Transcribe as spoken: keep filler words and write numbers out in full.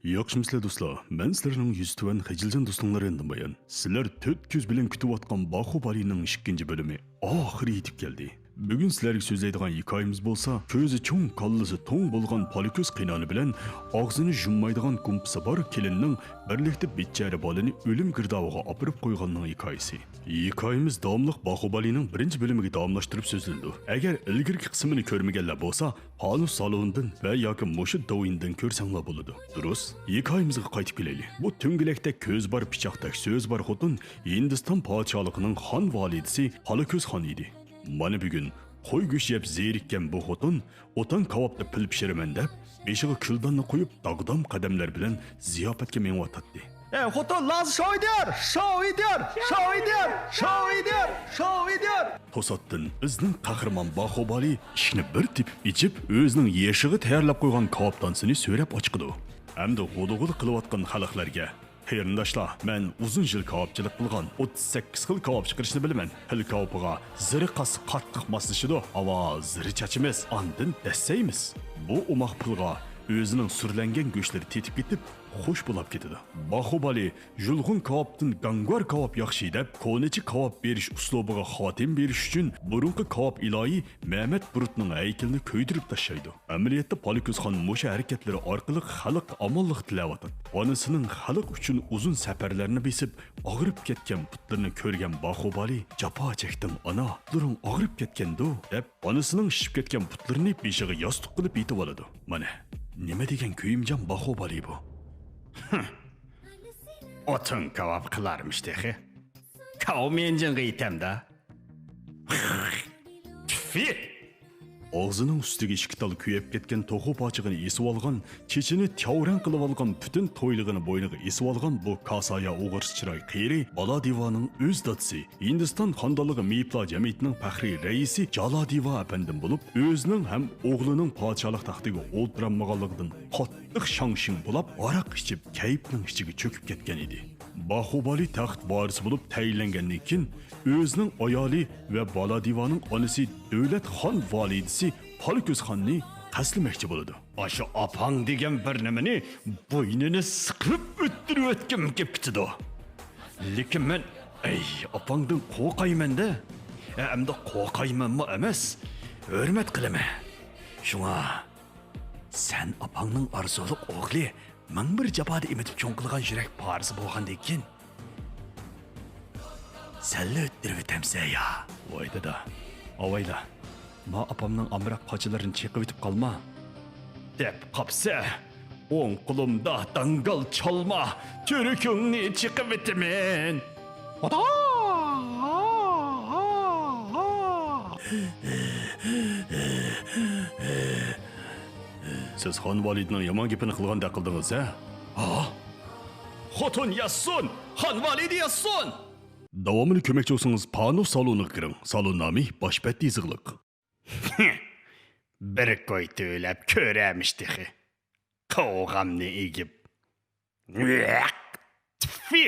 ياخشىمۇسىلەر دوستلار؟ مەن سىلەرنىڭ يۈزى تۆۋەن خىجىلجان دوستۇڭلار ياندىن بايان. سىلەر تۆت كۆز بىلەن كۈتۈۋاتقان باخۇبالىنىڭ ئىككىنچى بۆلۈمى ئاخىرى يېتىپ كەلدى. بۈگۈن سىلەرگە سۆزلەيدىغان ھېكايىمىز بولسا، كۆزى چوڭ، كاللىسى توڭ بولغان پالىكۆز قېينانە بىلەن ئاغزىنى يۇممايدىغان گۇمپىسى بار كېلىننىڭ بىرلىكتە بىچارە بالىنى ئۆلۈم گىردابىغا ئاپىرىپ قويغاننىڭ ھېكايىسى. ھېكايىمىز داۋاملىق باخۇبالىنىڭ بىرىنچى بۆلۈمىگە داۋاملاشتۇرۇپ سۆزلىنىدۇ. ئەگەر ئىلگىرىكى قىسمىنى كۆرمىگەنلەر بولسا، پانۇس سالونىدىن ۋە ياكى مۇشۇ داۋىندىن كۆرسەڭلار بولىدۇ. دۇرۇس، ھېكايىمىزغا قايتىپ كېلەيلى. بۇ تۆڭگىلەكتە كۆز بار، پىچاقتەك سۆز بار خوتۇن ھىندىستان پادىشاھلىقىنىڭ خان ۋالىدىسى پالىكۆز خان ئىدى. مانا بۈگۈن قوي گۆشى يەپ زېرىككەن بۇ خوتۇن ئوتان كاۋاپتا پىل پىشۇرىمەن دەپ، بېشىغا كۈلداننى قويۇپ، داغدام قەدەملەر بىلەن زىياپەتكە مېڭىۋاتاتتى. ئەي خوتۇن، لازا شوۋىدۇر، شوۋىدۇر، شوۋىدۇر، شوۋىدۇر، شوۋىدۇر. توساتتىن بىزنىڭ قەھرىمان باخۇبالى ئىشىكنى بىر تېپىپ ئېچىپ، ئۆزىنىڭ يېشىغا تەييارلاپ قويغان كاۋاپدانىسىنى سۆرەپ ئاچىقىدۇ. ئەمدى غۇدۇغۇدا قىلىۋاتقان خەلقلەرگە، قېرىنداشلار، مەن ئۇزۇن يىل كاۋاپچىلىق قىلغان، ئوتتۇز سەككىز خىل كاۋاپ چىقىرىشنى بىلىمەن. پىل كاۋىپىغا زىرى قاسسا قاتتىق ماسلىشىدۇ، ئاۋا زىرى چاچىمىز، ئاندىن دەسسەيمىز. بۇ ئوماق پىلغا ئۆزىنىڭ سۈرلەنگەن گۆشلىرى تېتىپ كېتىپ، خۇش بولاپ كېتىدۇ. باخۇبالى يۇلغۇن كاۋاپتىن گاڭگۇار كاۋاپ ياخشى دەپ، كونىچە كاۋاپ بېرىش ئۇسلۇبىغا خاتىمە بېرىش ئۈچۈن بۇرۇنقى كاۋاپ ئىلاھى مەمەت بۇرۇتنىڭ ھەيكىلىنى كۆيدۈرۈپ تاشلايدۇ. ئەمەلىيەتتە پالىكۆز خان مۇشۇ ھەرىكەتلىرى ئارقىلىق خەلققە ئامانلىق تىلەۋاتاتتى. ئانىسىنىڭ خەلق ئۈچۈن ئۇزۇن سەپەرلەرنى بېسىپ، ئاغرىپ كەتكەن پۇتلىرىنى كۆرگەن باخۇبالى، «جاپا چەكتىڭ ئانا، پۇتلىرىڭ ئاغرىپ كەتكەندۇ؟» دەپ، ئانىسىنىڭ شىشىپ كەتكەن پۇتلىرىنى بېشىغا ياستۇق قىلىپ يېتىۋالىدۇ. مانا، نېمە دېگەن كۆيۈمجان باخۇبالى بۇ! ھىم. ئوتۇن كاۋاپ قىلارمىش تېخى. كاۋمىنجىڭغا يېتەمدە. تۈفى! ئاغزىنىڭ ئۈستىگە ئىككى تال كۆيۈپ كەتكەن توخۇ پاچىقىنى ئېسىۋالغان، چېچىنى تياۋرەڭ قىلىۋالغان، پۈتۈن تويلۇقىنى بوينىغا ئېسىۋالغان بۇ كاسايا ئوغرىسى چىراي قېرى بالادىۋانىڭ ئۆز دادىسى، ھىندىستان خانىدانلىقى مېيىپلار جەمئىيىتىنىڭ پەخرىي رەئىسى جالادىۋا ئەپەندىم بولۇپ، ئۆزىنىڭ ھەم ئوغلىنىڭ پادىشاھلىق تەختىگە ئولتۇرالمىغانلىقىدىن قاتتىق شاڭ-شىڭ بولاپ، ھاراق ئىچىپ، كەيپنىڭ ئىچىگە چۆكۈپ كەتكەن ئىدى. باخۇبالى تەخت ۋارىسى بولۇپ تەيىنلەنگەندىن كېيىن، ئۆزىنىڭ ئايالى ۋە بالادىۋانىڭ ئانىسى دۆلەت خان ۋالىدىسى پالىكۆز خاننى قەستلىمەكچى بولىدۇ. ئاشۇ ئاپاڭ دېگەن بىر نېمىنى بوينىنى سىقىپ ئۆتتۈرۈۋەتكۈم كېلىپ كېتىدۇ. لېكىن مەن، ئەي، ئاپاڭدىن قورقايمەن-دە. ئە، ئەمدى قورقايمەنمۇ ئەمەس، ھۆرمەت قىلىمەن. شۇڭا سەن ئاپاڭنىڭ ئارزۇلۇق ئوغلى مىڭ بىر جاپانى ئېمىتىپ چوڭ قىلغان يۈرەك پارىسى بولغاندىكىن، سەنلا ئۆتتۈرۈۋېتەمسەن يا؟ ۋاي دادا، ئاۋايلا، ما ئاپامنىڭ ئامراق قاچىلىرىنى چېقىۋېتىپ قالما. دەپ قاپسە، ئوڭ قولۇمدا داڭگال چالما تۈركۈڭنى چېقىۋېتىمەن. سىز خان ۋالىدىنىڭ يامان گېپىنى قىلغاندەك قىلدىڭىز، ھە؟ ھا؟ خوتۇن ياتسۇن! خان ۋالىدى ياتسۇن! داۋامىنى كۆرمەكچى بولسىڭىز، پانۇس سالونىغا كىرىڭ. سالون نامى باش بەت يېزىقلىق. بىر كوي تۆلەپ كۆرەمىش تېخى. قوغامنى ئېگىپ. تىفى!